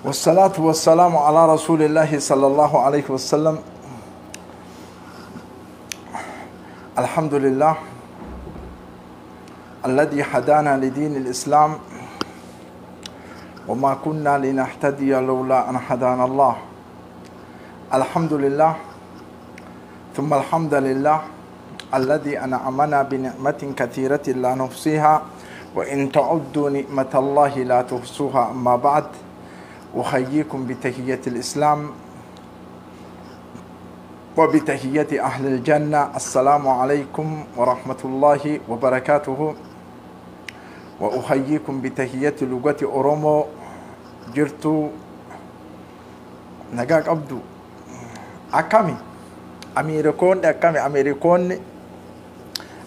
والصلاة والسلام على رسول الله صلى الله عليه وسلم. الحمد لله الذي هدانا لدين الإسلام وما كنا لنهتدي لولا أن هدانا الله. الحمد لله ثم الحمد لله الذي أنعمنا بنعمة كثيرة لا نحصيها وإن تعدوا نعمة الله لا تحصوها. أما بعد، أحييكم بتحية الإسلام وبتحية أهل الجنة. السلام عليكم ورحمة الله وبركاته. وأحييكم بتحية لغة أورومو جرتو نجاك أبدو أكامي أمريكون أكامي أمريكون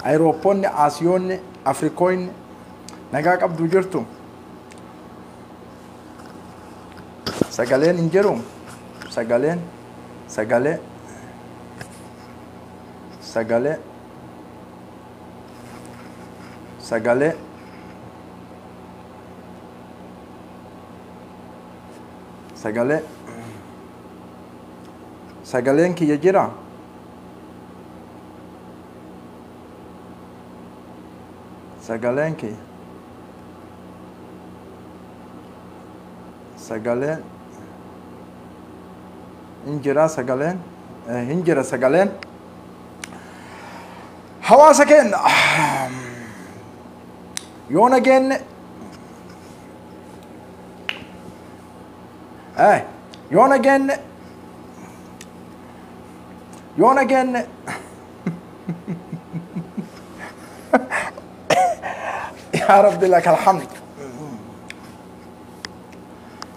أوروبون آسيون أفريقون نجاك أبدو جرتو سجلين إنجرو سجلين سجلين سجلين سجلين سجلين سجلين كي يجرا سجلين كي سجلين انجرا سجلين انجرا سجلين hawaasa keenya yoona geenne yoona geenne yoona geenne يا رب لك الحمد.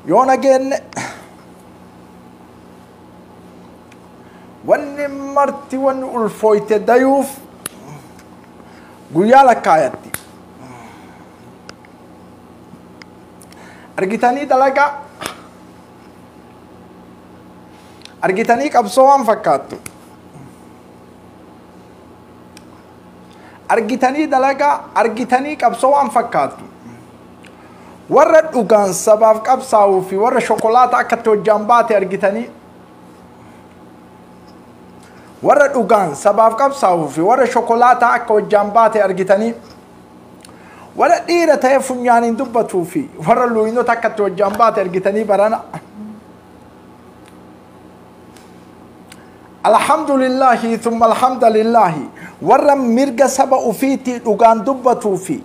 yoona geenne wanni marti wanni ulfooyte dayuuf guyyaa lakkaayatti argitanii dalagaa argitanii qabsoo waan fakkaattu argitanii dalagaa argitanii qabsoo waan fakkaattu warra dhugaan sabaaf qabsaa'uu fi warra shokolaataa akkatti hojjaan baate argitanii warra dhugaan sabaaf qabsaa'uu fi warra shokolaataa akka hojjaan baate argitanii warra dhiira ta'e funyaaniin dubbatuu fi warra luuynota akkatti hojjaan baate argitanii barana. Alhamdulillahi thumma alhamdulillahi warra mirga saba ufiitii dhugaan dubbatuu fi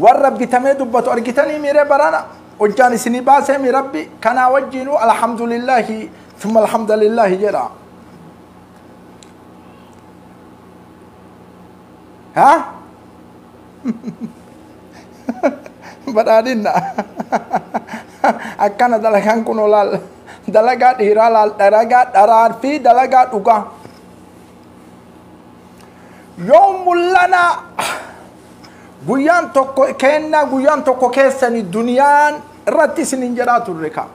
warra bitamee dubbatu argitanii miiree barana hojjaan isinii baasee mi rabbi kanaa wajjiinuu alhamdulillahi thumma alhamdulillahi jedha. ها badhaadhinna akkana dalagaan kun olaal dalagaa dhiiraa laal dalagaa dharaa fi dalagaa dhugaa yoo mul'anaa guyyaan tokko kennaa guyyaan tokko keessanii duniyaan irratti isinin jedhaa turre ka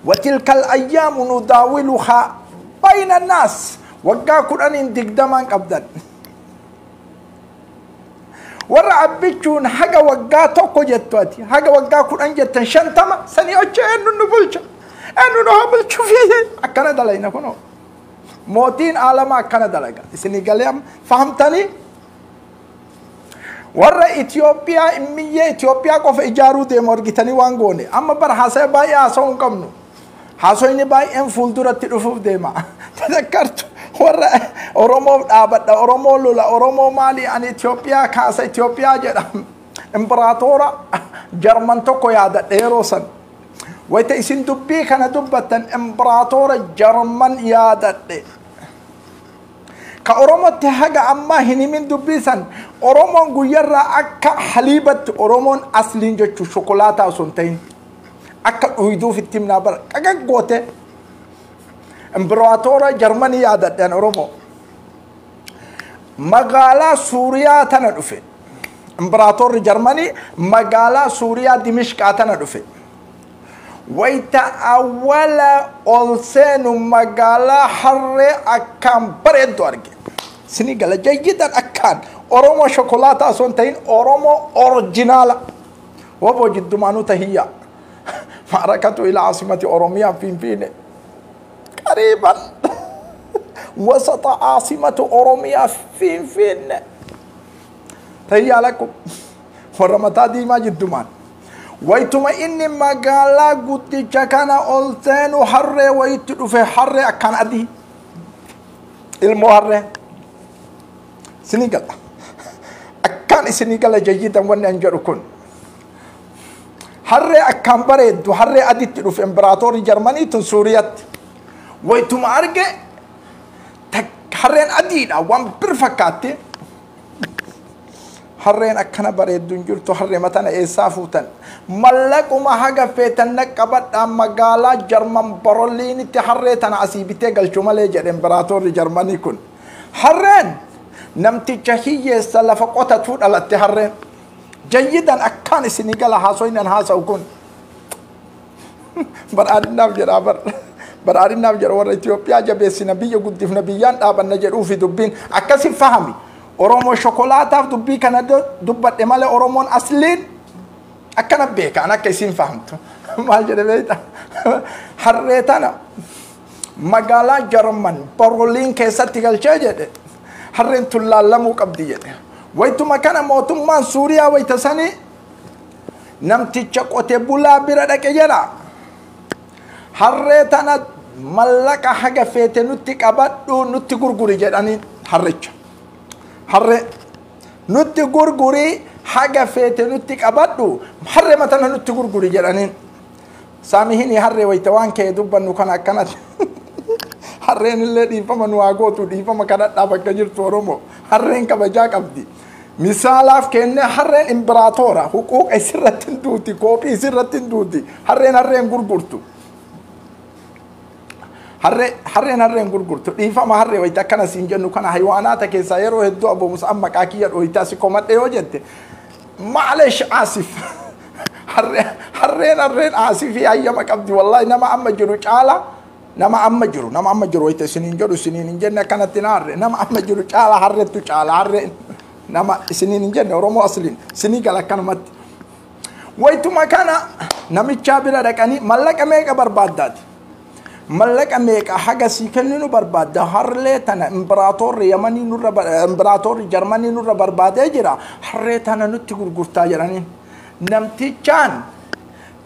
watilkal ayyaamu nudaawiluhaa bayna annaas waggaa 10-20 qabdan warra abbichuun haga waggaa 1 jettu ati haga waggaa 10 jettan 50 sanii achi eenyu nu bulcha eenyu nu haa bulchu fi akkana dalayna kunoo mootiin alamaa akkana dalaga isinii galee fahamtanii warra Itoophiyaa immiyyee Itoophiyaa qofa ijaaruu deemu argitanii waan goone amma bara haasa'e baay'ee haasa'uu hin qabnu haasa'inni baay'een fuulduratti dhufuuf deema tadakkartu warra Oromoof dhaabadha Oromoo lola Oromoo maali ani Itoophiyaa kaasa Itoophiyaa jedha imbiraatoora Jarman tokko yaadadha yeroo san wayta isin dubbii kana dubbattan imbiraatoora Jarman yaadadhe ka Oromootti haga ammaa hin himin dubbii san Oromoon guyyarraa akka haliibatti Oromoon asliin jechuu shokolaataa osoo hin ta'in akka dhuyduuf itti himnaa bara qagaggoote imbiraatoora Jarmanii yaadadhaan Oromoo magaalaa Suuriyaa tana dhufe imbiraatoorri Jarmanii magaalaa Suuriyaa Dimishqaa tana dhufe wayta awwala ol seenu magaalaa harree akkaan bareeddu arge sinii gala jayyidan akkaan Oromoo shokolaataa osoo hin ta'in Oromoo orjinaala waboo jiddumaanuu tahiyyaa معركته إلى عاصمة أوروميا فينفيني قريبا وسط عاصمة أوروميا فينفيني تهيأ لكم ورمتا ديما جدمان ويتما إني مقالا قدتش كان أولتين وحري ويتدو في حري أكان أدي المهرة سنقل أكان سنقل جيدا وننجركن حري أكان بريد وحري أدي تدو في إمبراطور جرماني تن سوريات ويتما أرجع حرين أدينا وان برفكاتي harreen akkana bareeddu hin jirtu harree matana eessaa fuutan mallaquma haga feetan naqqabadhaa magaalaa Jarman Baroliinitti harree tana asii bitee galchu malee jedhe imperaatorri Jarmanii kun. Harreen namticha hiyyeessa lafa qotatuu dhalatte harreen. Jayyidan akkaan isinii gala haasoynan haasa'u kun. Badhaadhinaaf jedhaa bar. Badhaadhinaaf jedha warra Itoophiyaa jabeessina biyya guddifna biyyaan dhaabanna jedhuufi dubbiin akkasin fahami. Oromoo shokolaataaf dubbii kana dubbadhe malee Oromoon asliin akkana beekaan akka isin fahamtu. Maal jedhe beektaa? Harree tana magaalaa Jarman Berliin keessatti galchee jedhe harreen tun laallamuu qabdi jedhe. Wayituma kana mootummaan Suuriyaa wayita sanii namticha qote bulaa bira dhaqe jedha. Harree tana mallaqa haga feete nutti qabadhu nutti gurguri jedhanii harricha. Harree nutti gurguri haga feete nutti qabadhu harree matana nutti gurguri jedhaniin. Saamihini harree wayita waan ka'e dubbannu kana akkanatti. Harreen illee dhiifama nu haa gootu dhiifama kadhadhaa bakka jirtu Oromoo harreen kabajaa qabdi. Misaalaaf kennee harreen imbiraatoora huquuqa isirratti hin duuti koophii isirratti hin duuti harreen harreen gurgurtu. Harreen harreen gurgurtu dhiifama harree wayita akkana siin jennu kana haywaanaata keessaa yeroo hedduu Abu Mus'ab maqaa kiyya dhooytaa si komadhe yoo jette maalesh asif harreen harreen asifii hayyama qabdi wallahi nama amma jiru caala nama amma jiru wayita isiniin jedhu isiniin hin jenne akkanatti na harre nama amma jiru caala harreettu caala harreen nama isiniin hin jenne Oromoo asliin isinii gala akkanumatti. Wayituma kana namichaa bira dhaqanii mallaqa meeqa barbaaddaati? Mallaqa meeqa haga sii kenninu barbaadda harree tana imperaatorri Yamanii nurra imperaatorri Jarmanii nurra barbaadee jira harree tana nutti gurgurtaa jedhaniin. Namtichaan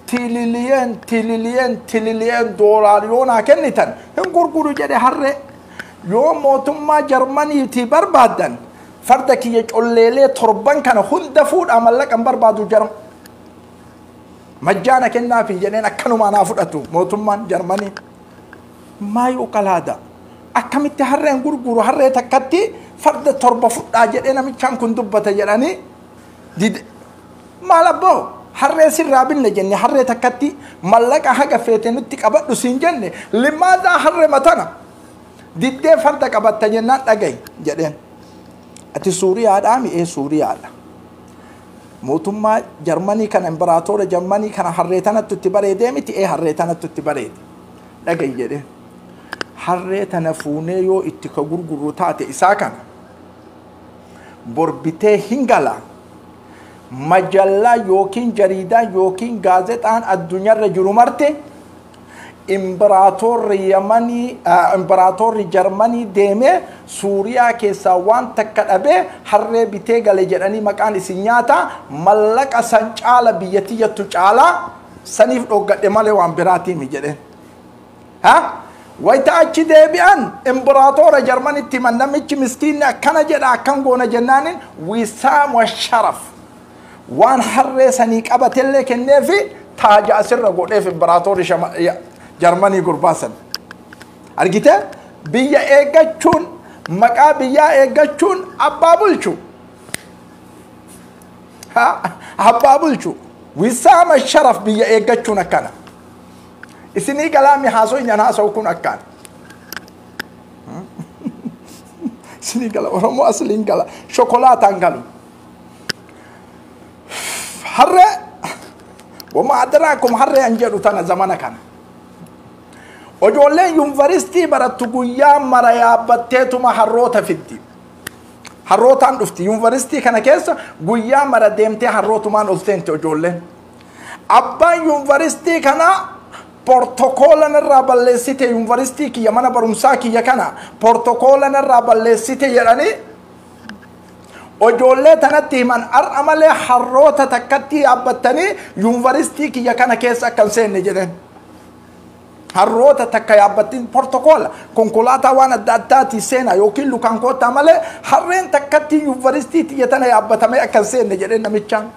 tililiyeen tililiyeen tililiyeen doolaar yoo naa kennitan hin gurguru jedhe harree yoo mootummaa Jarmaniitii barbaaddan farda kiyya colleelee torban kana hunda fuudhaa mallaqa hin barbaadu Jarman. Majjaana kennaafi jedheen akkanumaa naa fudhatu mootummaan Jarmanii. Maayu qalaada akkamitti harreen gurguru harree takkatti farda torba fudhaa jedhee namichaan kun dubbata jedhanii dide. Maal abboo harree sirraa binne jenne harree takkatti mallaqa haga feete nutti qabadhu siin jenne limaadaa harree matana diddee farda qabatta jennaan dhagahi jedheen. Ati Suuriyaadhaa mi'ee Suuriyaadha. Mootummaa Jarmanii kana imperaatora Jarmanii kana harree tanatti itti bareedee miti ee harree tanatti itti bareede dhagahi jedheen. Harree tana fuunee yoo itti ka gurguru taate isaa kana borbitee hin gala majallaa yookiin jariidaa yookiin gaazexaan addunyaarra jiru marte imperaatorri Yamanii imperaatorri Jarmanii deemee Suuriyaa keessaa waan takka dhabee harree bitee gale jedhanii maqaan isin nyaata mallaqa san caala biyyattii jettu caalaa saniif dhoggadhe malee waan biraatiimi jedheen. Ha? Wayita achi deebi'an imperaatora Jarmanitti himan namichi miskiinni akkana jedha akkan goona jennaanin wisaam wa sharaf waan harree sanii qabatellee kenneefi taaja asirra godheef imperaatorri Jarmanii gurbaasan. Argite biyya eeggachuun maqaa biyyaa eeggachuun abbaa bulchu. Abbaa bulchu wisaama sharaf biyya eeggachuun akkana. Isinii galaami haasoynan haasa'u kun akkaan. Isinii gala Oromoo asliin gala shokolaataan galu. Harree wama adraakum harree an jedhu tana zamana kana. Ijoolleen yuunivarsiitii barattu guyyaa mara yaabbatteetuma harroota fiddi. Harrootaan dhufti yuunivarsiitii kana keessa guyyaa mara deemtee harrootumaan ol seente ijoolleen. Abbaan yuunivarsiitii kana protokoola narraa balleessite, yuunivarsiitii kiyya mana barumsaa kiyya kana protokoola narraa balleessite jedhanii ijoollee tanatti himan. Har'a malee harroota takkatti yaabbattanii yuunivarsiitii kiyya kana keessa akka hin seenne jedhan. Harroota takka yaabbattiin protokoola konkolaataa waan adda addaatii seena yookiin lukaan koottaa malee harreen takkatti yuunivarsiitii kiyya tana yaabbatamee akka hin seenne jedheen namichaan.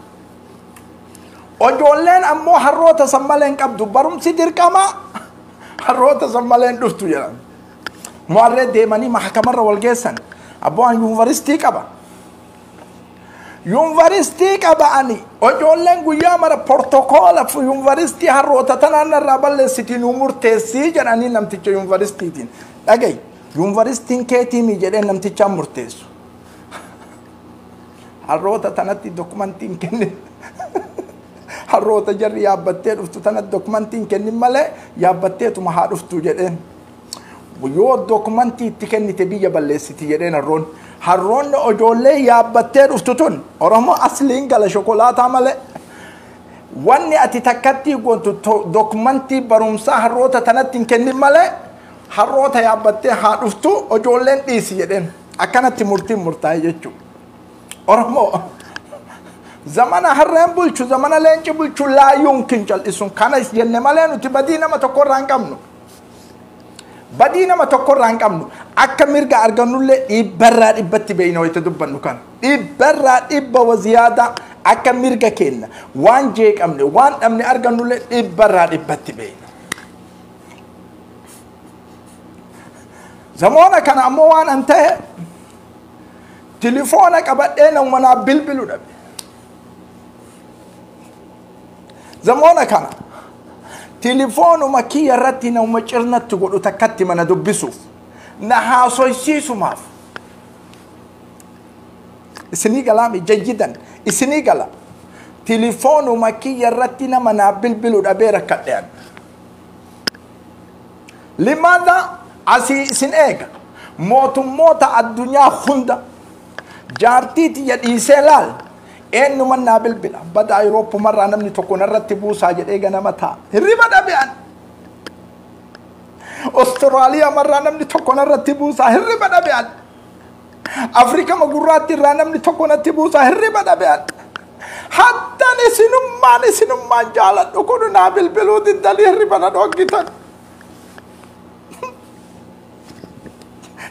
Ijoolleen ammoo harroota san malee hin qabdu, barumsi dirqama harroota san malee hin dhuftu jedhan. Mo'arree deemanii mahakamarra wal geessan. Abbaan yuunivarsiitii qaba. Yuunivarsiitii qaba ani. Ijoolleen guyyaa mara protokoola yuunivarsiitii harroota tanaan irraa balleessitii nu murteessii jedhanii namticha yuunivarsiitiitiin. Dhagayi, yuunivarsiitiin keetiimi jedhee namtichaan murteessu. Harroota tanatti dokumentiin kennin. Harroota jarri yaabbattee dhuftu tanatti dokumentiin kennin malee yaabbatteetuma haa dhuftu jedheen. Yoo dokumentii itti kennite biyya balleessiti jedheen harroonni. Harroonni ijoollee yaabbattee dhuftu tun Oromoo asliin gala shokolaataa malee. Wanni ati takkatti goontu dokumentii barumsaa harroota tanatti hin kennin malee harroota yaabbattee haa dhuftu ijoolleen dhiisi jedheen. Akkanatti murtiin murtaa'e jechuudha. Oromoo zamana harreen bulchu, zamana leenci bulchu laayuun kin cal'isuun kana jenne malee nuti badii nama tokkorraa hin qabnu. Badii nama tokkorraa hin qabnu. Akka mirga argannullee dhibbarraa dhibbatti beeyna wayita dubbannu kana. Dhibbarraa dhibba waziyaada akka mirga kenna waan jeeqamne waan dhabne argannullee dhibbarraa dhibbatti beeyna. Zamoona kana ammoo waan an ta'e tilifoona qabadhee nama naa bilbilu dhabe. Zamoona kana tilifoonuma kiyya irratti nama cirnatti godhu takkatti mana dubbisuuf na haasoysiisumaaf. Isinii galaami jayyidan isinii gala. Tilifoonuma kiyya irratti nama naa bilbilu dhabee rakkadhe. Limaadha asii isin eega mootummoota addunyaa hunda jaartii tiyya dhiisee laal eenyuman naa bilbila bada Awurooppumarraa namni tokko narratti buusaa jedhee ganama ta'a hirriba dhabe an. Ostiraaliyaa marraa namni tokko narratti buusaa hirriba dhabe an. Afrika gurraatti irraa namni tokko natti buusaa hirriba dhabe an. Hattaan isinummaan jaaladhu kun naa bilbiluu dindalii hirriba na dhoggitan.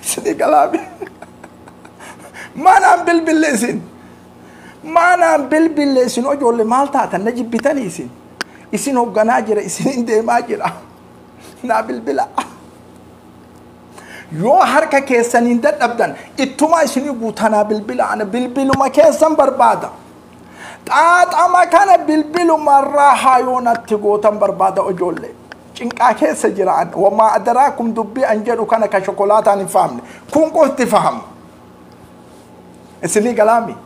Isinii galaami. Maanaan bilbille isin. Maanaan bilbille isin ijoollee maal taatan na jibbitanii isin. Isin hoogganaa jira, isin deemaa jira. Naa bilbila. Yoo harka keessaniin dadhabdan ittumaa isinii guutanaa bilbila. Ana bilbiluma keessan barbaada. Xaaxama kana bilbilumarraa haayoo natti gootan barbaada ijoollee. Cinqaa keessa jira an. Wamaa adaraakum dubbii an jedhu kana ka shokolaataan hin fahamne. Kun qofti fahamu. Isinii galaami.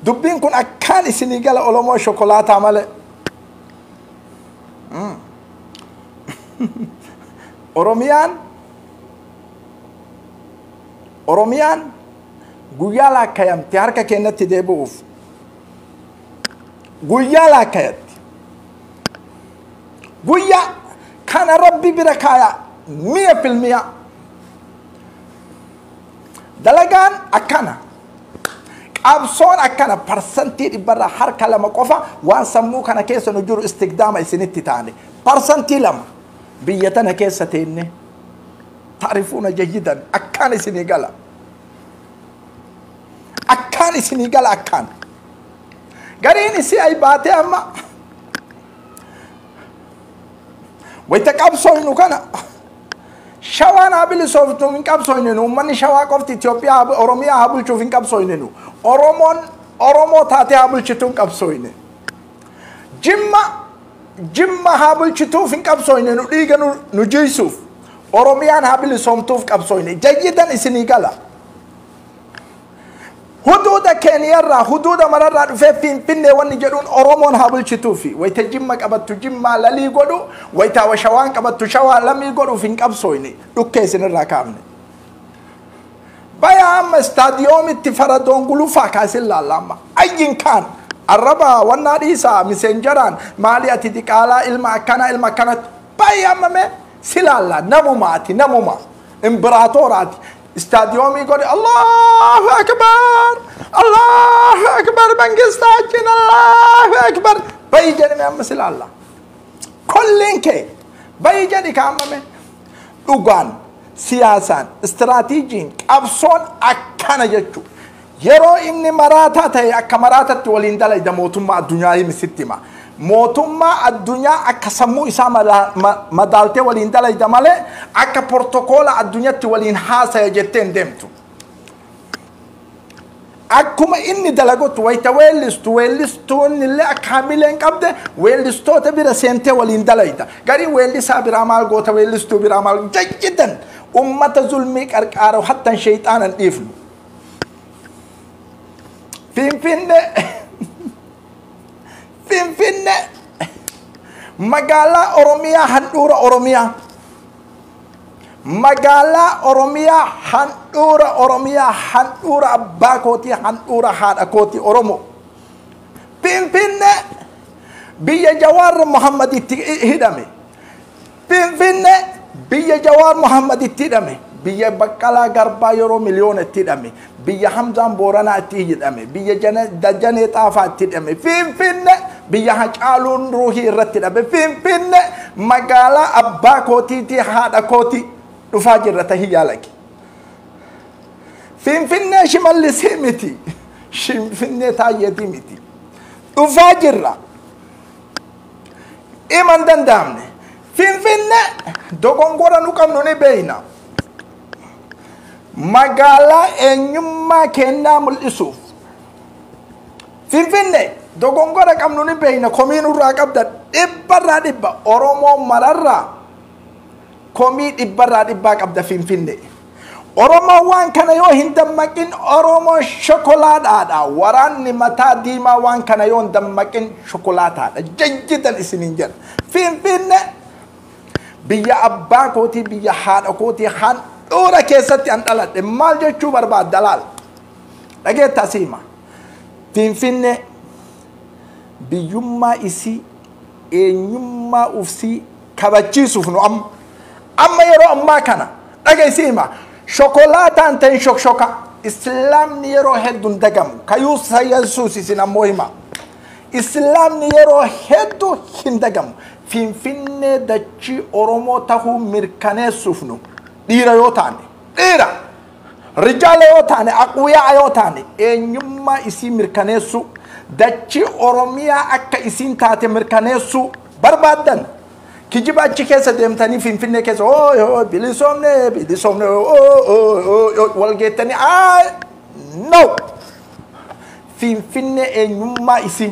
Dubbiin kun akkaan isinii gala Oromoo shokolaataa malee. Oromiyaan guyyaa laakkayamte harka keenyatti deebi'uuf. Guyyaa laakkayatti. Guyyaa kana Rabbi bira kaaya 100%. Dalagaan akkana. Qabsoon akkana 100% harka 2 qofa waan sammuu kana keessa nu jiru istigdaama isinitti taane. 2% biyya tana keessa teenne. Taarifuuna jayyidan akkaan isinii gala. Akkaan isinii gala akkaan. Gariin isii ay baatee amma wayita qabsooynu kana shawaan haa bilisooftuuf hin qabsooynu. Uummanni shawaa qofti Itoophiyaa Oromiyaa haa bulchuuf hin qabsooynu. Oromoon Oromoo taatee haa bulchituu hin qabsooyne. Jimma haa bulchituuf hin qabsooyne. Nu dhiiga nu jiisuuf. Oromiyaan haa bilisoomtuuf qabsooyne. Jayyidan isinii gala. Huduuda Keeniyarraa huduuda mararraa dhufee Finfinnee wanni jedhuun Oromoon haa bulchituufi. Wayita Jimma qabattu Jimmaa lalii godhu, wayita Shawaan qabattu Shawaa lamii godhuuf hin qabsooyne. Dhukkee isinirraa kaafne. Bayaa amma istaadiyoomitti faradoon gulufaa kaasin laalla amma. Ayyin kaan Arraba wannaa dhiisaa miseenjaraan maali ati diqaalaa ilma akkanaa ilma akkanatti baay'ee ammame silaalla namuma ati namuma imbiraatooraati. Istaadiyoomii godhe Allahu Akbar Allahu Akbar mangistaachin Allahu Akbar bayi jedhame amma silaalla. Kolleen kee bayi jedhi kaamame dhugaan siyaasaan istiraatiijiin qabsoon akkana jechuudha. Yeroo inni maraataa ta'e akka maraatatti waliin dalayda mootummaa addunyaa himi sitti hima. Mootummaa addunyaa akka sammuu isaa madaaltee waliin dalayda malee akka portokoola addunyaatti waliin haasaya jettee hin deemtu. Akkuma inni dalagutti wayita weellistu weellistoonni illee akka hamilee hin qabde weellistoota bira seentee waliin dalayda. Garii weellisaa biraa maal goota weellistuu biraa maal jajjidan ummata zulmii qarqaaru hattan sheexaanan dhiifnu. Finfinne Finfinne magaalaa Oromiyaa handhuura Oromiyaa magaalaa Oromiyaa handhuura Oromiyaa handhuura abbaa kootii handhuura haadha kootii Oromoo. Finfinne biyya Jawaar Muhammad itti hidhame. Finfinne biyya Jawaar Muhammad itti hidhame. Biyya Baqqalaa Garbaa yeroo miliyoona itti hidhame. Biyya Hamzaan Booranaa itti hidhame. Biyya Dajanee Xaafaa itti hidhame. Finfinne biyya Hacaaluun Ruuhii irratti hidhame. Finfinne magaalaa abbaa kootiitii haadha kootii dhufaa jirra tahii yaalaki. Finfinnee Shimallisii miti. Finfinnee Taayyeetii miti. Dhufaa jirra. Ima hin danda'amne. Finfinne dogongora nu qabnu ni beeyna. Magaalaa eenyummaa kennaa mul'isuuf. Finfinne dogongora qabnu ni beeyna komii nurraa qabda dhibbarraa dhibba Oromoo mararraa komii dhibbarraa dhibbaa qabda Finfinne. Oromoo waan kana yoo hin dammaqin Oromoo shokolaadhaadha. Waraanni mataa diimaa waan kana yoo hin dammaqin shokolaataadha. Jajjidan isiniin jedha. Finfinne biyya abbaa kootii biyya haadha kootii handhuura keessatti an dhaladhe maal jechuu barbaadda laal. Dhageettaa siima. Finfinne biyyummaa isii eenyummaa ufsii kabachiisuuf nu amma amma yeroo ammaa kana dhageessi hima shokolaataan ta'in shokshoka islaamni yeroo hedduu hin dagamu kayuusa yesuus isin ammoo hima islaamni yeroo hedduu hin dagamu Finfinnee dachii Oromoo tahuu mirkaneessuuf nu dhiira yoo taane dhiira rijaala yoo taane aqwiyaa yoo taane eenyummaa isii mirkaneessuu dachii Oromiyaa akka isiin taate mirkaneessuu barbaaddan kijiba achi keessa deemtanii Finfinnee keessa oo bilisoomne bilisoomne oo wal geettanii aa no Finfinnee eenyummaa isii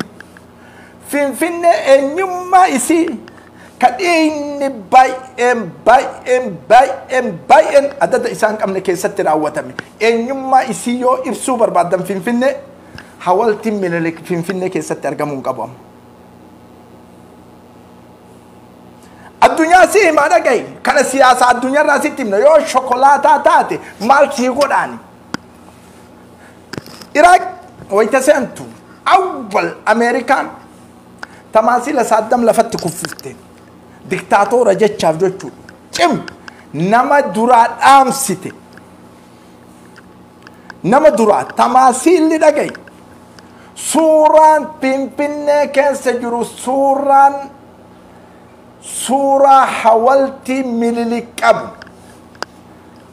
Finfinnee eenyummaa isii kadhiinni baay'een baay'een baay'een baay'een adada isaan qabne keessatti raawwatame eenyummaa isii yoo ibsuu barbaaddan Finfinnee hawaltiin Minilik Finfinnee keessatti argamuu hin qabu amma. Addunyaa si himaa dhagahi kana siyaasa addunyaarraa sitti himna yoo shokolaataa taate maal sii godhaani. Iraaq wayita seentu awwal Ameerikaan tamaasila Saaddam lafatti kuffifte diktaatoora jechaaf jechuudha. Cim nama duraa dhaamsite nama duraa tamaasiilli dhagahi. Suuraan Finfinnee keessa jiru suuraan suuraa hawaltii Minilik qabu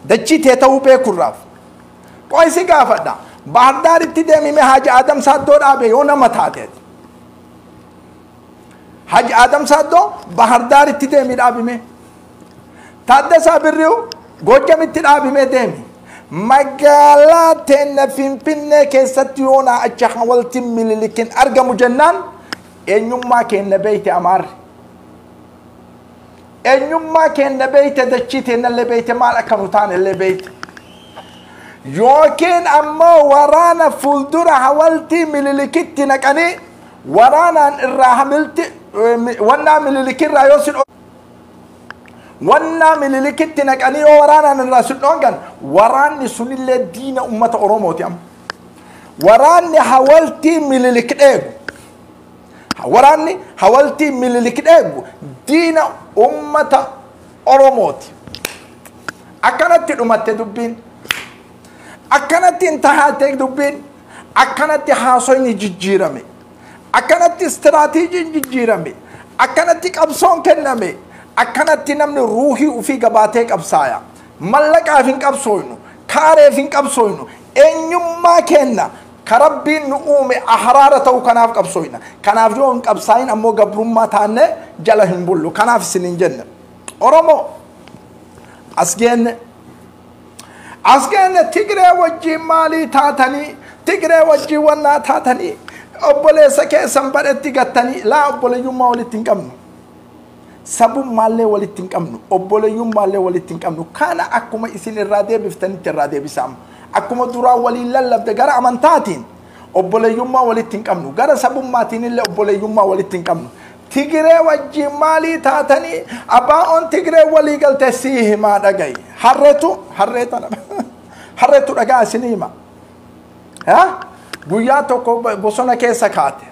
dachii tee ta'uu beekurraaf qo'isi gaafadha. Baahirdaaritti deemime Haaji Adam Saaddoo dhaabe yoo nama taateeti. Haaji Adam Saaddoo Baahirdaaritti deemi dhaabime. Taaddasaa Birriu Goojjamitti dhaabime deemi. Magaalaa teenna Finfinnee keessatti yoonaa achi hawaltiin Minilikin argamu jennaan eenyummaa keenna beeyte Amaarri. Eenyummaa keenna beeyte dachii teennallee beeyte maal akka nu taanellee beeyte. Yookiin ammoo waraana fuuldura hawaltii Minilikitti naqanii waraanaan irraa hamilti wannaa Minilikirraa yoo sin wannaa Minilikitti naqanii yoo waraanaan irraa sin dhoongan waraanni sunillee diina ummata Oromooti amma. Waraanni hawaltii Minilik dheegu. Waraanni hawaltii Minilik dheegu diina ummata Oromooti. Akkanatti dhumatte dubbiin. Akkanatti intahaate dubbiin. Akkanatti haasoyni jijjiirame. Akkanatti istiraatiijiin jijjiirame. Akkanatti qabsoon kenname. Akkanatti namni ruuhii ufii gabaatee qabsaaya. Mallaqaaf hin qabsooynu. Kaareef hin qabsooynu. Eenyummaa kenna. Ka Rabbiin nu uume ahraara ta'uu kanaaf qabsooyna. Kanaaf yoo hin qabsaayin ammoo gabrummaa taanne jala hin bullu. Kanaaf isin hin jenne. Oromoo as geenne. As geenne Tigree wajjiin maalii taatanii? Tigree wajjiin wannaa taatanii? Obboleessa keessan badhetti gattanii laa obboleeyyummaa walitti hin qabnu. Sabummaallee walitti hin qabnu. Obboleeyyummaallee walitti hin qabnu. Kana akkuma isin irraa deebiftanitti irraa deebisaama. Akkuma duraa waliin lallabde gara amantaatiin obboleeyyummaa walitti hin qabnu. Gara sabummaatiin illee obboleeyyummaa walitti hin qabnu. Tigree wajjiin maalii taatanii abaa'oon Tigree walii galtee sii himaa dhagayi. Harreetu harree tana harreetu dhagaa isinii hima. Guyyaa tokko bosona keessa kaate.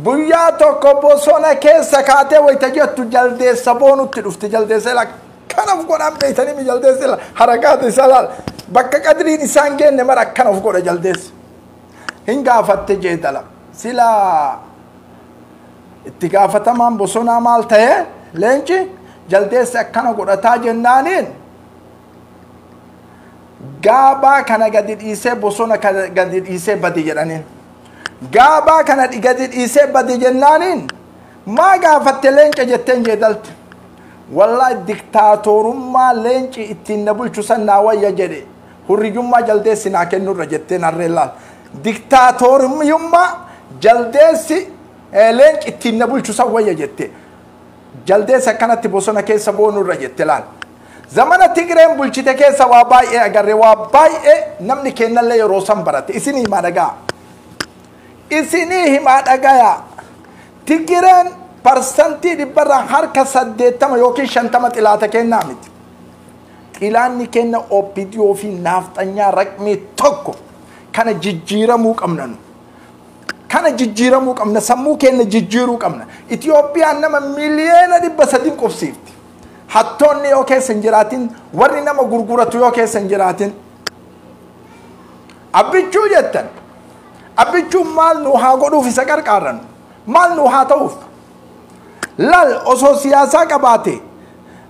Guyyaa tokko bosona keessa kaatee wayita jettu jaldeessa boonutti dhufte jaldeessa ilaa akkana of godhan beeytanii mi jaldeessi ilaal harakaata isaa laal bakka qadriin isaan geenne mara akkana of godha jaldeessi. Hin gaafatte jeedala. Silaa itti gaafatamaan bosonaa maal ta'e leenci jaldeessi akkana godhataa jennaaniin gaabaa kana gadi dhiisee bosona kana gadi dhiisee badi jedhaniin. Gaabaa kana gadi dhiisee badi jennaaniin maa gaafatte leenca jetteen jeedalte. Wallaahi diktaatorummaa leenci ittiin na bulchu san naa wayya jedhe hurriyyummaa jaldeessi naa kennurra jetteen harreen laal. Diktaatorummaa jaldeessi leenci ittiin na bulchu san wayya jette. Jaldeessi akkanatti bosona keessa boonurra jette laal. Zamana Tigreen bulchite keessa waa baay'ee agarre waa baay'ee namni kennallee yeroo san barate isinii himaa dhagaa. Isinii himaa dhagayaa. Tigreen parsantii 80% yookiin 50% xilaata kennaa miti. Xilaanni kenna OPDO fi naafxanyaa raqmii tokko kana jijjiiramuu qabna nu. Kana jijjiiramuu qabna sammuu keenya jijjiiruu qabna. Itiyoophiyaan nama 300,000,000 qubsiifti. Hattoonni yoo keessa hin jiraatin warri nama gurguratu yoo keessa hin jiraatin. Abbichuu jettan. Abbichuun maal nu haa godhuuf isa qarqaaran? Maal nu haa ta'uuf? Lal osoo siyaasaa qabaate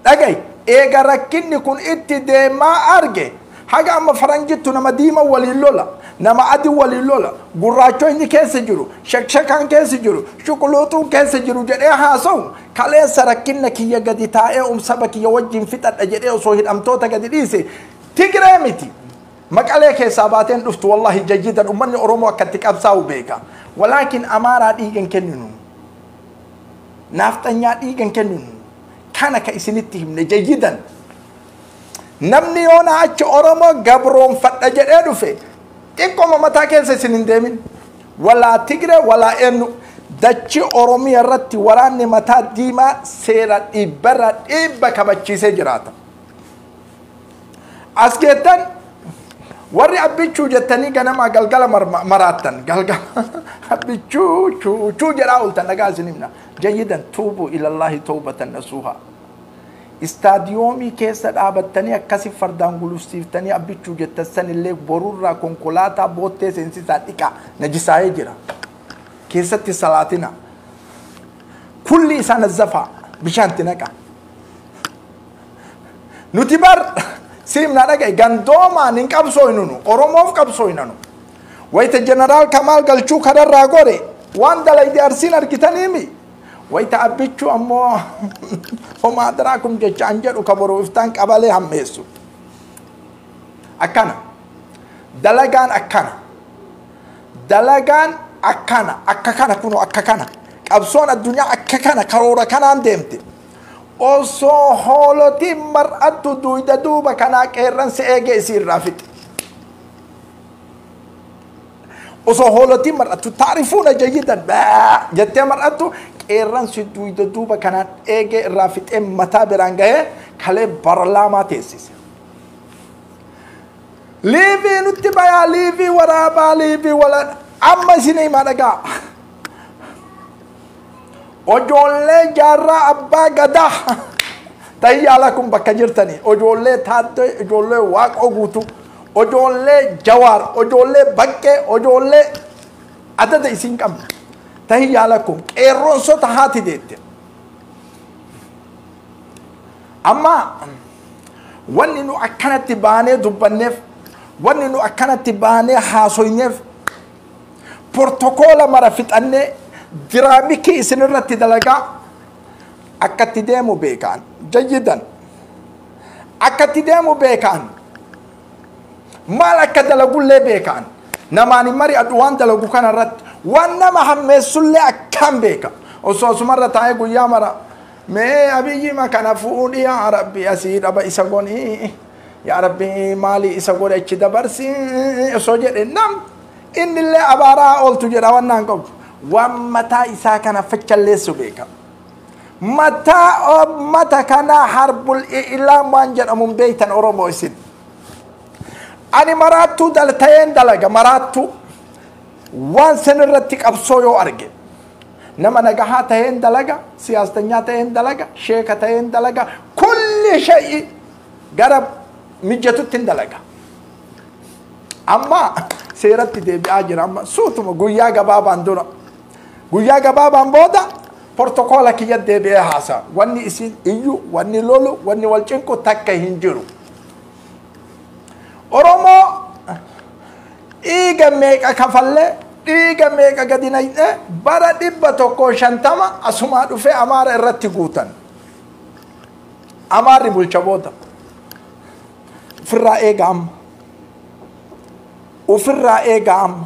dhaga'i eega rakkinni kun itti deemaa arge haga amma faranjittu nama diima waliin lola nama adii waliin lola gurraachoo inni keessa jiru shakshakaan keessa jiru shuquluuxuun keessa jiru jedhee haasa'u kaleessa rakkinna kiyya gadi taa'ee saba kiyya wajjin fixadha jedhee osoo hidhamtoota gadi dhiise Tigree miti. Maqalee keessaa baateen dhuftu wallahi jayyidan ummanni Oromoo akkatti qabsaa'u beeka. Walaakin Amaaraa dhiigan kenninu. Naafxanyaa dhiigan kenninu. Kana ka isinitti himne jayyidan. Namni yoona achi Oromoo gabroonfadha jedhee dhufe xiqqooma mataa keessa isin hin deemin. Walaa Tigree walaa eenyu dachi Oromiyaa irratti waraanni mataa diimaa seera 100% kabachiisee jiraata. As geettan warri abbichuu jettanii ganamaa galgala maraattan galgala abbichuu chuu chuu jedhaa ooltan dhagaa isin himna. Jayyidan tuubu ilallaahi tawbatan nasuuha. Istaadiyoomii keessa dhaabattanii akkasi fardaan gulufsiiftanii abbichuu jettan sanillee borurraa konkolaataa boottee seensisaa dhiqaa najisaa'ee jira. Keessatti salaatina. Kulli isaa nazzafaa bishaanti naqa. Nuti bar siimna dhaga'i gandoomaan hin qabsooynu Oromoof qabsooynu. Wayita jeneraal Kamaal Galchuu kanarraa gore waan dalayde Arsiin argitaniimi. Wayita abbichuu ammoo homaa daraakum jecha an jedhu ka boruu iftaan qabalee hammeessu. Akkana. Dalagaan akkana. Dalagaan akkana. Akka kana kunoo akka kana. Qabsoon addunyaa akka kana karoora kanaan deemte. Osoo hoolotiin mar'attu duyda duuba kanaa qeerransi eegee isii irraa fixe. Osoo hoolotiin mar'attu taarifuuna jayyidan jettee mar'attu qeerransi duyda duuba kanaan eegee irraa fixee mataa biraan gahee kalee barlaamaa teessise. Liivii nutti bayaa liivii waraabaa liivii wala amma isin himaa dhagaa. Ojoollee Jaarraa Abbaa Gadaa tahiyyaa lakum bakka jirtanii, ojoollee Taaddee, ojoollee Waaqoo Guutuu, ojoollee Jawaar, ojoollee Baqqee, ojoollee adada isin qabna. Tahiyyaa lakum qeerronsota haati deette. Amma wanni nu akkanatti baanee dubbanneef, wanni nu akkanatti baanee haasoyneef, protokoola mara fixannee diraamikii isin irratti dalagaa akkatti deemu beekaan jayyidan, akkatti deemu beekaan, maal akka dalagullee beekaan, namaan hin mari'adhu. Waan dalagu kana irratti waan nama hammeessullee akkaan beeka. Osoo asumarra taa'ee guyyaa mara mee Abiyyi kana fuudhi, yaa Rabbi asii dhaba isa godhi, yaa Rabbi maali isa godhe achi dabarsi osoo jedhe, nam innillee abaaraa ooltu jedha. Wannaan qabu waan mataa isaa kana fachalleessu beeka. Mataa ummata kanaa harbul i'laam waan jedhamuun beeytan Oromoo isin. Ani maraattuu ta'een dalaga maraattuu waan san irratti qabsoo yoo arge, nama nagahaa ta'een dalaga, siyaastanyaa ta'een dalaga, sheeka ta'een dalaga, kulli shay'i gara mijatutti hin dalaga. Amma seeratti deebi'aa jira. Amma suutuma guyyaa gabaabaan dura, guyyaa gabaabaan booda protokoola kiyya deebi'ee haasa. Wanni isin iyyu, wanni lolu, wanni wal cinqu takka hin jiru. Oromoo dhiiga meeqa kafallee, dhiiga meeqa gadi naqne, bara 150 asumaa dhufee Amaara irratti guutan. Amaarri bulcha booda. Ofirraa eega amma. Ofirraa eega amma.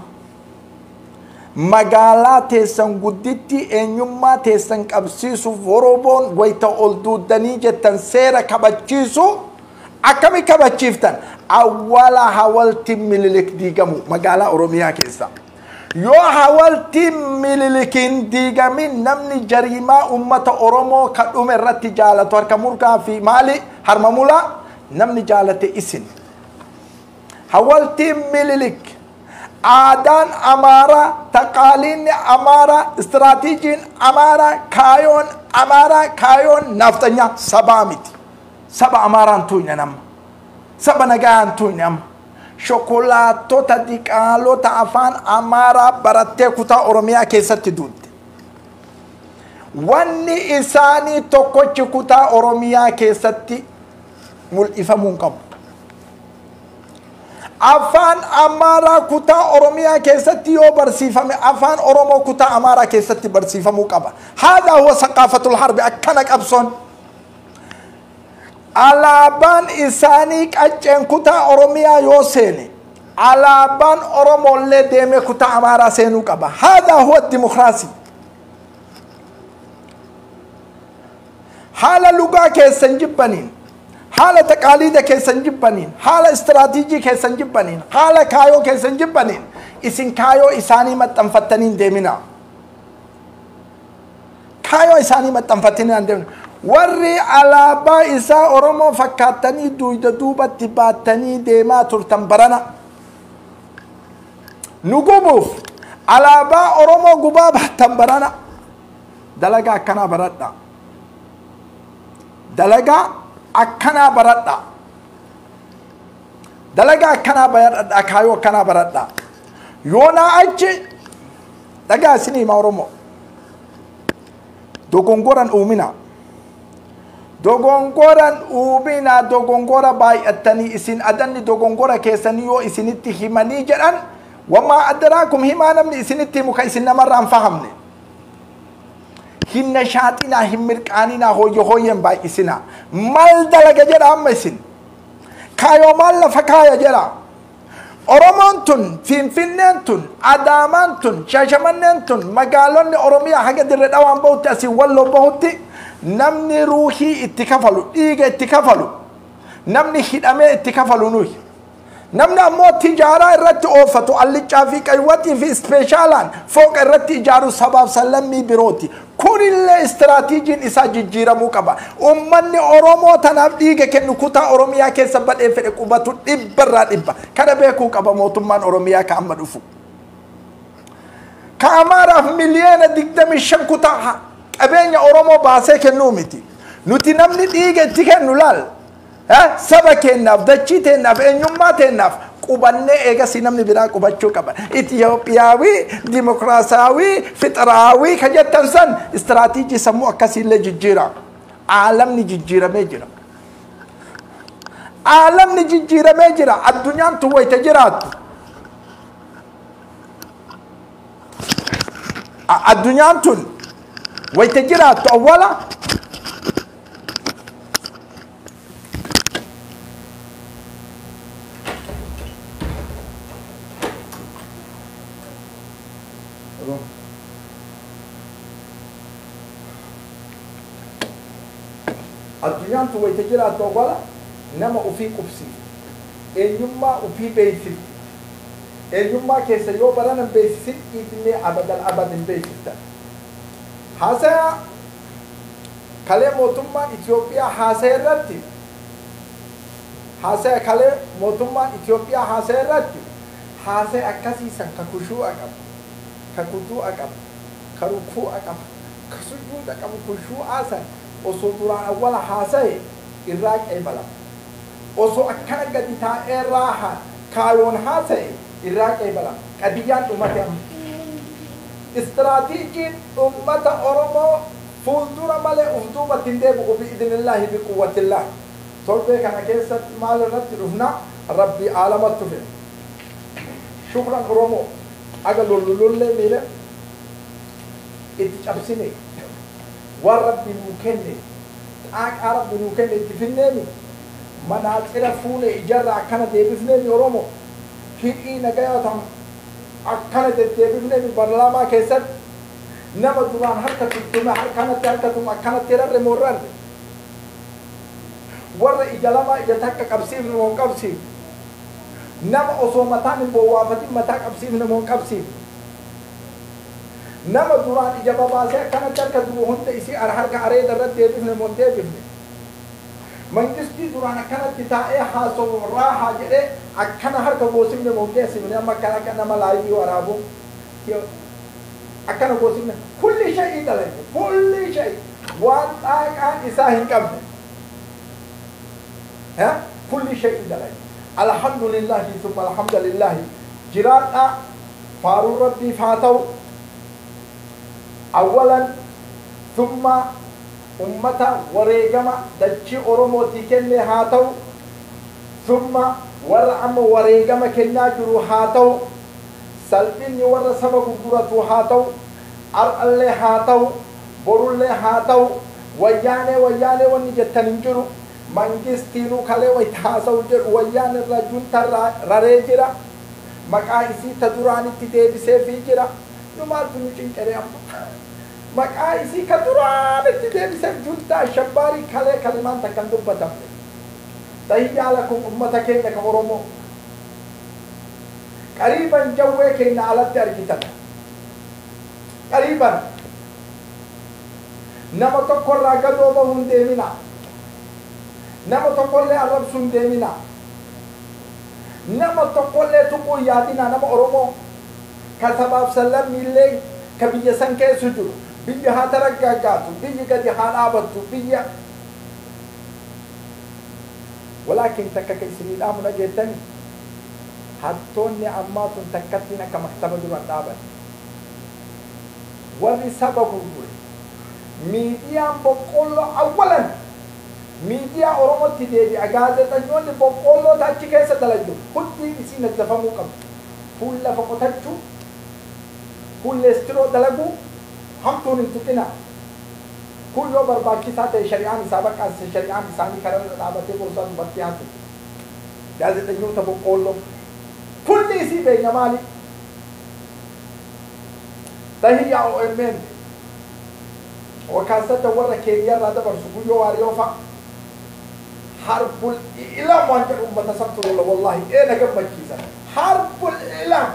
Magaalaa teessan gudditti eenyummaa teessan qabsiisuuf Oromoon wayita ol duudanii jettan seera kabachiisu akkami kabachiiftan? Awwala hawalti Mililik diigamu magaalaa Oromiyaa keessa. Yoo hawalti Mililikiin diigamin, namni jariimaa ummata Oromoo ka dhume irratti jaalatu harka murgaa fi maali harma mulaa namni jaalate isin. Hawaltiin Mililik, aadaan Amaaraa, taqaaliinni Amaaraa, istiraatiijiin Amaaraa, kaayoon Amaaraa kaayoon naafxanyaa sabaa miti. Saba Amaaraan tuuyne nama. Saba nagaan tuuyne amma. Shokolaatota diqaalota afaan Amaaraa barattee kutaa Oromiyaa keessatti duutte. Wanni isaanii tokkochi kutaa Oromiyaa keessatti mul'ifamuu hin qabu. Afaan Amaaraa kutaa Oromiyaa keessatti yoo barsiifame, afaan Oromoo kutaa Amaaraa keessatti barsiifamuu qaba. Haadaa huwa saqaafatul harbi akkana qabsoon. Alaabaan isaanii qacceen kutaa Oromiyaa yoo seene, alaabaan Oromollee deemee kutaa Amaaraa seenuu qaba. Haadaa huwa dimokiraasii. Haala lugaa keessan jibbaniin, haala taqaaliida keessan jibbaniin, haala istiraatiijii keessan jibbaniin, haala kaayoo keessan jibbaniin, isin kaayoo isaanii maxxanfattanii hin deeminaa. Kaayoo isaanii maxxanfattanii hin deemina. Warri alaabaa isaa Oromoo fakkaattanii duyda duubatti baattanii deemaa turtan barana. Nu gubuuf alaabaa Oromoo gubaa baattan barana. Dalagaa akkanaa baradha. Dalagaa akkanaa baradha. Dalagaa akkanaa baradha. Kaayoo akkanaa baradha. Yoonaa achi dhagaa isinii hima Oromoo. Dogongoran uumina. Dogongoran uumina, dogongora baay'attanii isin adanni dogongora keessanii yoo isinitti himanii jedhan, wamaa adraakum himaa namni isinitti himu ka isin namarraa hin fahamne. Hin nashaaxinaa, hin mirqaaninaa, hooyye hooyyeen baay'isinaa. Mal dalaga jedha amma isin. Kaayoo maal lafa kaaya jedha. Oromoon tun, Finfinneen tun, Adaamaan tun, Shaashamanneen tun, magaalonni Oromiyaa haga Dirree Dhawaan bahutti, asii Walloo bahutti, namni ruuhii itti kafalu, dhiiga itti kafalu, namni hidhamee itti kafalu nuyi. Namni ammoo tijaaraa irratti oofatu, allicaa fi qaywaxii fi ispeeshaalaan fooqa irratti ijaaru sabaaf sallammii birooti. Kunillee istiraatiijiin isaa jijjiiramuu qaba. Uummanni Oromoo tanaaf dhiiga kennu kutaa Oromiyaa keessa badhee fedhe qubatu dhibbarraa dhibba. Kana beekuu qaba mootummaan Oromiyaa ka amma dhufu. Ka Amaaraaf 25 miliyoona kutaa Qabeenya Oromoo baasee kennuu miti. Nuti namni dhiiga itti kennu laal. Saba keenyaaf, dachii teenyaaf, eenyummaa teenyaaf qubannee eegasii namni biraa qubachuu qaba. Itoophiyaawii, dimokiraasiyaawii, fixiraawii ka jettan san istiraatiijii sammuu akkasiillee jijjiira. Aalamni jijjiiramee jira. Aalamni jijjiiramee jira. Addunyaan tun wayita jiraattu. Addunyaan tun wayita jiraattu awwala addunyaan tun wayita jiraattu awwala nama ufii qubsiifti. Eenyummaa ufii beeksifti. Eenyummaa keessa yoo baran hin beeksisin idillee abadal abad hin beeksiftan. Haasaya kalee mootummaan Itoophiyaa haasaya irratti haasaya kalee mootummaan Itoophiyaa haasaya irratti haasaya akkasiisan ka kushuu'a qabu, ka kuduu'a qabu, ka rukuu'a qabu, ka sujuuda qabu kushuu'aa san osoo duraan awwala haasaye irraa qeebalama. Osoo akkana gadi taa'ee raaha kaayoon haasaye irraa qeebalama. Qadiyyaan dhumate amma. Istiraatiijiin ummata Oromoo fuuldura malee uf duubatti hin deebi'u bi'idhnillaahi biquwwatillaa. Torbee kana keessatti maal irratti dhufna? Rabbi aalamatti dhufe. Shukran Oromoo aga lollolollee miila itti cabsine waan Rabbi nuu kenne xaaqaa Rabbi nuu kenne itti finneemi manaaxira fuune ijarra akkana deebifneemi Oromoo hidhii nagayaa ta'an akkana deddeebifneemi barlaamaa keessatti nama duraan harka tuttume harkanatti harka tume akkanatti rarre moo rarre warra ija lamaa ija takka qabsiifne moo hin qabsiifne nama osoo mataan hin bowwaafatin mataa qabsiifne moo hin qabsiifne nama duraan ija babaasee akkanatti harka dubu hunda isii harka areeda irratti deebifne moo hin deebifne mangistii duraan akkanatti taa'ee haasawu raahaa jedhee akkana harka goosifne moo hin geessifne amma akkana akka nama laayivii waraabu akkana goosifne kulli shay'ii dalage kulli shay'ii waan xaaqaan isaa hin qabne kulli shay'ii dalage. Alhamdulillahi thumma alhamdulillahi jiraadha faaruun rabbiif haa ta'u awwalan thumma ummata wareegama dachii Oromootii kenne haa ta'u thumma warra amma wareegama kennaa jiru haa ta'u salphinni warra saba gurguratu haa ta'u ar'allee haa ta'u borullee haa ta'u wayyaanee wayyaanee wanni jettan hin jiru. Mangistiinuu kalee wayita haasa'u jedhu wayyaan irraa junta raree jira. Maqaa isii ta duraanitti deebiseefii jira. Nu maaltu nu cinqere amma? Maqaa isii ka duraanitti deebiseef junta ashabbaarii kalee kalimaan takka hin dubbatamne. Tahiyyaa lakum ummata keenya ka Oromoo. Qariiban jawwee keenya alatti argitan. Qariiban nama tokkorraa gadoo bahuu hin deeminaa. Nama tokkollee arrabsuu hin deeminaa. Nama tokkollee tuquu hin yaadinaa. Nama Oromoo ka sabaaf sallammiillee ka biyya san keessa jiru biyya haa taraggaaggaatu biyyi gadi haa dhaabattu biyya walaakin takka ka isinii dhaamu dhageettani hattoonni ammaa tun takkattiin akka maktaba duran dhaaban warri saba gurgure miidiyaan boqqolloo awwalan miidiyaa Oromootti deebi'a. Gaazexeessitoonni boqqolloo achi keessa dalagu hundi isii nazzafamuu qabdu. Fuul lafa qotachuu, fuul leestiroo dalaguu hamtuun hin tuqina. Kun yoo barbaachisaa ta'e shari'aan isaa baqqaanse shari'aan isaanii karaa irra dhaabatee gorsaa dubartii haa ta'u. Gaazexeessitoota boqqolloo kulli isii beekna maali? Tahiyyaa OMN wakaasata warra Keeniyaarraa dabarsu guyyoo waariyoo fa'a. Harbul ilam waan jedhu uummata santu lola wallahi ee na gammachiisa. Harbul ilam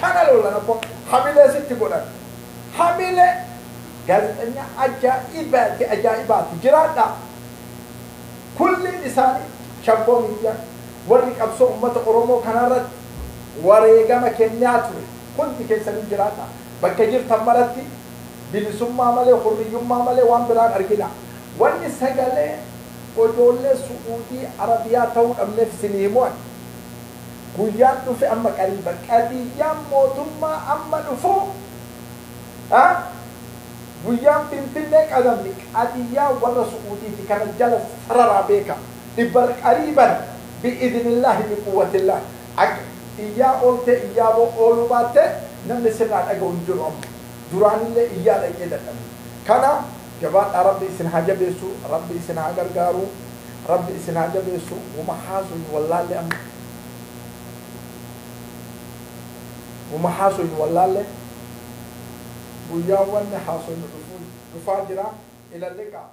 kana lolan abbo hamilee sitti godhan. Hamilee gaazexeessaa ajaa'ibaati ajaa'ibaati jiraadha. Kulliin isaanii shabboo miidiyaa warri qabsoo uummata Oromoo kanarratti wareegama kennaa ture hundi keessanii jiraadha. Bakka jirtan maratti Bilisummaa malee, hurriyyummaa malee waan biraan argina. Wanni sagalee ijoollee Su'uudii Arabiyaa ta'uu dhabneef isinii himuan. Guyyaan dhufe amma qariiba. Qadiyyaan mootummaa amma dhufu guyyaan Finfinnee qadamni qadiyyaa warra Su'uudiiti kana jala sararaa beeka. Dhibba qariiban bi'idhnillaahi biquwwatillaahi. Iyyaa ooltee iyyaa ooluu baatte namni sirraa dhaga'u hin jiru amma. Duraanillee iyyaa dhaqee dadhabe. Kana jabaadhaa, Rabbi isin haa jabeessu, Rabbi isin haa gargaaru, Rabbi isin haa jabeessu. Wuma haasoyin wallaalle amma. Wuma haasoyin wallaalle guyyaa wanni haasoyin dhufaa jira. Ila liqaa.